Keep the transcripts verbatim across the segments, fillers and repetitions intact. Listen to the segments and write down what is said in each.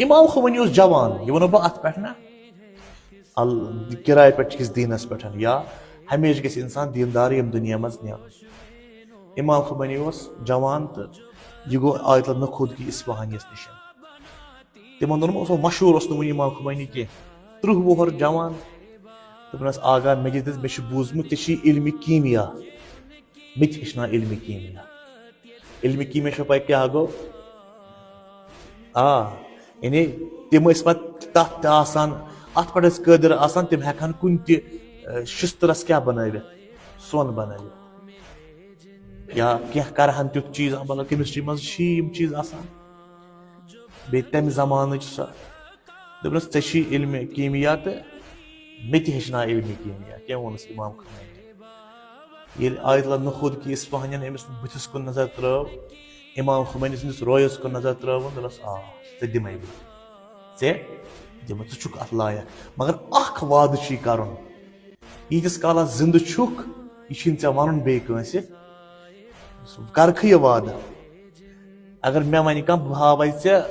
امام خمینی اوس جوان، یہِ وَنو بہٕ اَتھ پٮ۪ٹھ نہ، ال-، کِراے پٮ۪ٹھ چھِ أسۍ دیٖنَس پٮ۪ٹھ، یا ہمیشہِ گژھِ اِنسان دیٖندار ییٚمہِ دُنیا منٛز نیرُن۔ امام خمینی اوس جوان تہٕ یہِ گوٚو آیت اللہ نخود کی اصفہانیَس نِش۔ تِمن دۄہن اوس مشہوٗر، اوس نہٕ وُنہِ امام خمینی کینٛہہ، تٕرٛہ وُہُر جوان۔ دوٚپنَس، "آغا، مےٚ دِژ، مےٚ چھُ بوٗزمُت ژےٚ چھُے علمِ کیٖمیا، مےٚ تہِ ہیٚچھناو علمِ کیٖمیا۔" علمِ کیٖمیا چھو پَے کیٛاہ گوٚو؟ آ، یعنی تِم ٲسۍ پَتہٕ تَتھ تہِ آسان، اَتھ پٮ۪ٹھ ٲسۍ قٲدِر آسان، تِم ہٮ۪کہٕ ہن کُنہِ تہِ، اَ، شِستٕرَس کیٛاہ بَنٲوِتھ؟ سۄن بَنٲوِتھ۔ یا کینٛہہ کَرٕ ہن تیُتھ چیٖز، مطلب، کیمسٹری منٛز چھی یِم چیٖز آسان۔ بیٚیہِ تَمہِ زمانٕچ سۄ۔ دوٚپنَس، "ژےٚ چھی علمِ کیٖمیا تہٕ مےٚ تہِ ہیٚچھناو علمِ کیٖمیا۔" کیٛاہ ووٚنُس امام خمینی؟ ییٚلہِ آیت اللہ نخود کی اصفہانیَن أمِس بٕتھِس کُن نظر ترٲو، امام خمینی سٕنٛدِس رویَس کُن نظر ترٲوٕن، دوٚپنَس، "آ، ژےٚ دِمَے بہٕ۔ ژےٚ دِمَے، ژٕ چھُکھ اَتھ لایق۔ مگر اَکھ وعدٕ چھُے کَرُن۔ ییٖتِس کالَس زِندٕ چھُکھ، یہِ چھُے نہٕ ژےٚ وَنُن بیٚیہِ کٲنٛسہِ۔ کَرکھٕ یہِ وعدٕ۔ اگر مےٚ وَنہِ کانٛہہ، بہٕ ہاوَے ژےٚ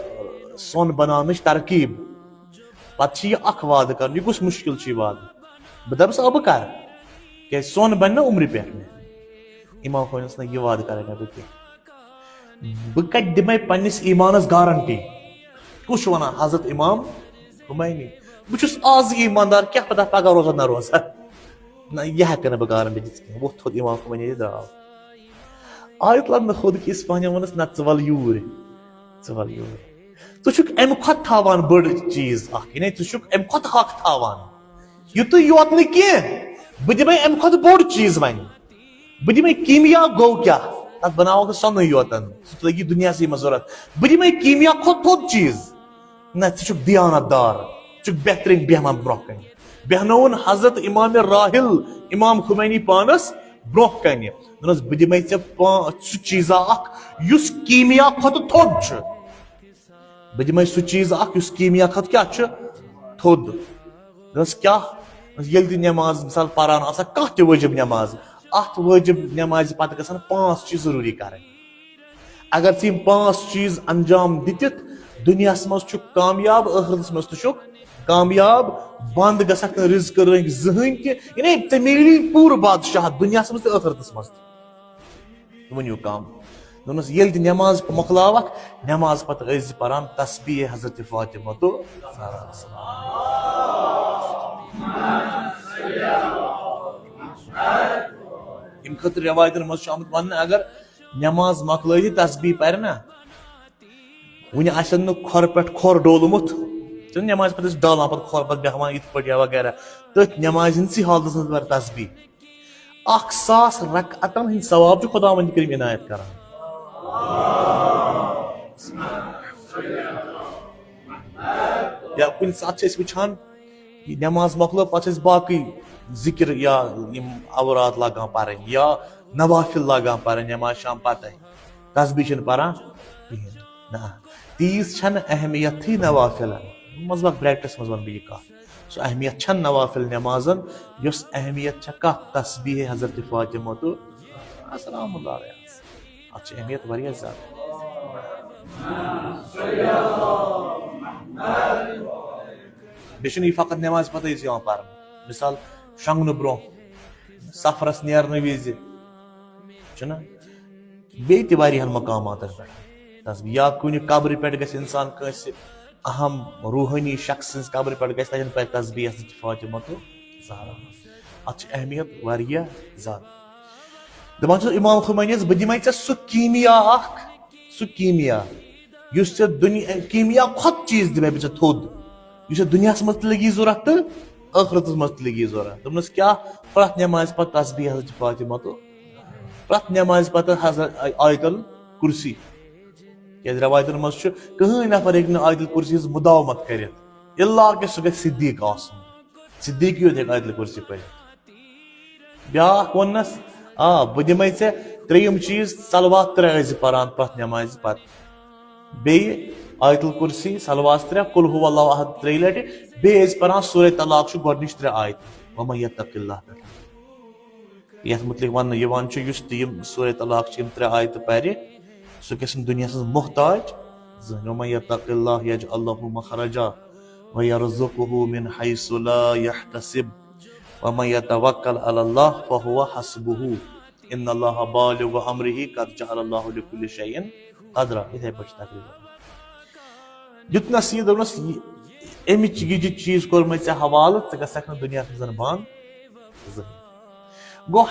سۄن بَناونٕچ ترکیٖب، پَتہٕ چھِ یہِ اَکھ وعدٕ کَرُن۔ یہِ کُس مُشکِل چھُ یہِ وعدٕ؟ بہٕ دَپَس، آ، بہٕ کَرٕ۔ کیٛازِ سۄن بَنہِ نہ عُمرِ پٮ۪ٹھ مےٚ؟" امام خمینی ووٚنُس، "نہ، یہِ وعدٕ کَرَے نہٕ بہٕ کینٛہہ۔ بہٕ کَتہِ دِمَے پنٛنِس ایٖمانَس گارَنٹی؟ کُس چھُ وَنان؟" حضرت امام خمینی۔ بہٕ چھُس آز ایٖماندار، کیٛاہ پَتہ پَگاہ روزا نہ روزا۔ نہ، یہِ ہٮ۪کہٕ نہٕ بہٕ گارَنٹی دِتھ کینٛہہ۔ ووٚتھ تھوٚد امام خمینی تہٕ درٛاو۔ آیت اللہ نخود کی اصفہانیَن ووٚنُس، "نہ، ژٕ وَل یوٗرۍ، ژٕ وَل یوٗرۍ۔ ژٕ چھُکھ اَمہِ کھۄتہٕ تھاوان بٔڑ چیٖز اَکھ، یعنی ژٕ چھُکھ اَمہِ کھۄتہٕ حق تھاوان۔ یُتُے یوت نہٕ کینٛہہ، بہٕ دِمَے اَمہِ کھۄتہٕ بوٚڑ چیٖز وۄنۍ۔" بہٕ دِمے کیٖمیا گوٚو کیٛاہ؟ تَتھ بَناوَکھ أسۍ سۄنٕے یوتَن، سُہ تہِ لَگہِ دُنیاہسٕے منٛز ضوٚرَتھ۔ بہٕ دِمے کیٖمیا کھۄتہٕ تھوٚد چیٖز۔ نہ، ژٕ چھُکھ دیانت دار، ژٕ چھُکھ بہتریٖن بیٚہوان برٛونٛہہ کَنہِ۔ بیٚہنووُن حضرت امام راحل امام خمینی پانَس برٛونٛہہ کَنہِ۔ دوٚپنَس، "بہٕ دِمے ژےٚ پا-، سُہ چیٖزا اَکھ یُس کیٖمیا کھۄتہٕ تھوٚد چھُ۔" بہٕ دِمے سُہ چیٖز اکھ یُس کیٖمیا کھۄتہٕ کیٛاہ چھُ؟ تھوٚد۔ دوٚپمَس، "کیٛاہ؟" دوٚپمَس، "ییٚلہِ تہِ نٮ۪ماز مثال پَران آسان، کانٛہہ تہِ وٲجِب نٮ۪ماز، اَتھ وٲجِب نٮ۪مازِ پَتہٕ گژھن پانٛژھ چیٖز ضروٗری کَرٕنۍ۔ اگر ژٕ یِم پانٛژھ چیٖز انجام دِتِتھ دُنیاہَس منٛز چھُکھ کامیاب، ٲخرتَس منٛز تہِ چھُکھ کامیاب، بنٛد گژھکھ نہٕ رِزقہٕ رٔنٛگۍ زٕہٕنۍ تہِ، یعنی ژےٚ میلی پوٗرٕ بادشاہت دُنیاہَس منٛز تہِ ٲخرتَس منٛز تہِ۔" ؤنِو کم۔ دوٚپنَس، "ییٚلہِ تہِ نٮ۪ماز مۄکلاوَکھ، نٮ۪ماز پتہٕ ٲسۍ زِ پران تسبیح حضرت فاطمہ تو زہرا سلام۔" اَمہِ خٲطرٕ رٮ۪وایتَن منٛز چھُ آمُت وَننہٕ، اگر نٮ۪ماز مۄکلٲیِتھ تسبیح پَرِ نا، وُنہِ آسن نہٕ کھۄر پٮ۪ٹھ کھۄر ڈولمُت، چھُنہٕ نٮ۪مازِ پتہٕ أسۍ ڈالان پتہٕ کھۄر پتہٕ بیٚہوان یِتھ پٲٹھۍ یا وغیرہ، تٔتھۍ نٮ۪مازِ ہٕنٛدسٕے حالتس منٛز پَرِ تسبیح۔ اکھ ساس رکعتن ہٕنٛدۍ ثواب چھُ خداوند کریم عنایت کران۔ یا کُنہِ ساتہٕ چھِ أسۍ وٕچھان، یہِ نٮ۪ماز مۄکلٲو، پتہٕ چھِ أسۍ باقٕے ذِکِر یا یِم اوراد لاگان پرٕنۍ یا نوافل لاگان پرٕنۍ نٮ۪ماز شام پتے۔ تسبیح چھِنہٕ پران کِہیٖنۍ۔ نہ، تیٖژ چھَنہٕ اہمیتٕے نوافلن۔ منٛز باگ bracketس منٛز وَنہٕ بہٕ یہِ کَتھ۔ سُہ اہمیت چھَنہٕ نوافل نٮ۪مازن، یۄس اہمیت چھےٚ کَتھ تسبیح حضرت فاطمہ تہٕ سلام اللہ علیہا۔ اَتھ چھِ اہمیت واریاہ زیادٕ۔ بیٚیہِ چھُنہٕ یہِ فقط نٮ۪مازِ پَتَے یوت یِوان پَرنہٕ۔ مثال، شۄنٛگنہٕ برٛونٛہہ، سفرَس نیرنہٕ وِزِ، چھُنہ؟ بیٚیہِ تہِ واریاہَن مقاماتَن پٮ۪ٹھ۔ تَس یا کُنہِ قبرِ پٮ۪ٹھ گژھِ اِنسان کٲنٛسہِ اہم روحٲنی شخص سٕنٛزِ قبرِ پٮ۪ٹھ گژھِ، تَتٮ۪ن پَرِ تسبیح حضرت فاطمہ تہٕ زہرا۔ اَتھ چھِ اہمیت واریاہ زیادٕ۔ دَپان چھُس اِمام خمینیَس، "بہٕ دِمَے ژےٚ سُہ کیٖمیا اَکھ، سُہ کیٖمیا، یُس ژےٚ دُنیا، کیٖمیا کھۄتہٕ چیٖز دِمَے بہٕ ژےٚ تھوٚد، یُس ژےٚ دُنیاہَس منٛز تہِ لَگی ضوٚرَتھ تہٕ ٲخرَتَس منٛز تہِ لَگی ضوٚرَتھ۔" دوٚپنَس، "کیٛاہ؟" پرٛٮ۪تھ نٮ۪مازِ پَتہٕ تسبیح حضرت فاطمہ تہٕ پرٛٮ۪تھ نٮ۪مازِ پَتہٕ حضرت آیت الکرسی۔ کیٛازِ رٮ۪وایتَن منٛز چھُ، کٕہٕنۍ نفر ہیٚکہِ نہٕ آیت الکرسی ہٕنٛز مداومت کٔرِتھ، الا کہِ سُہ گژھِ صدیٖق آسُن۔ صدیٖقٕے یوت ہیٚکہِ آیت الکرسی پٔرِتھ۔ بیٛاکھ ووٚننَس، "آ، بہٕ دِمَے ژےٚ ترٛیٚیِم چیٖز، صلوات ترٛےٚ ٲسۍ زِ پَران پرٛٮ۪تھ نٮ۪مازِ پَتہٕ۔ بیٚیہِ آیت الکرسی، صلوات ترٛےٚ، قل هو اللہ احد ترٛیٚیہِ لَٹہِ، بیٚیہِ ٲسۍ پَران سورہ طلاق چھُ گۄڈٕنِچ ترٛےٚ آیتہٕ، ومن یتق اللہ پٮ۪ٹھ۔" یَتھ مُتعلِق وَننہٕ یِوان چھُ، یُس تہِ یِم سورہ طلاق چھِ یِم ترٛےٚ آیتہٕ پَرِ، سُہ گژھِ نہٕ دُنیاہَس منٛز محتاج زٕہٕنۍ۔ ومن یتق اللہ یجعل لہ مخرجا ویرزقہ من حیث لا یحتسب ومن یتوکل علی اللہ فہو حسبہ ان اللہ بالغ امرہ قد جعل اللہ لکل شیء قدرا۔ یِتھے پٲٹھۍ چھُ تقریباً۔ دیُتنس یہِ، دوٚپنس، یہِ، اَمِچ یہِ، یہِ چیٖز کوٚر مےٚ ژےٚ حوالہٕ، ژٕ گژھکھ نہٕ دُنیاہس منٛز بنٛد زٕہٕنۍ۔ گوٚو،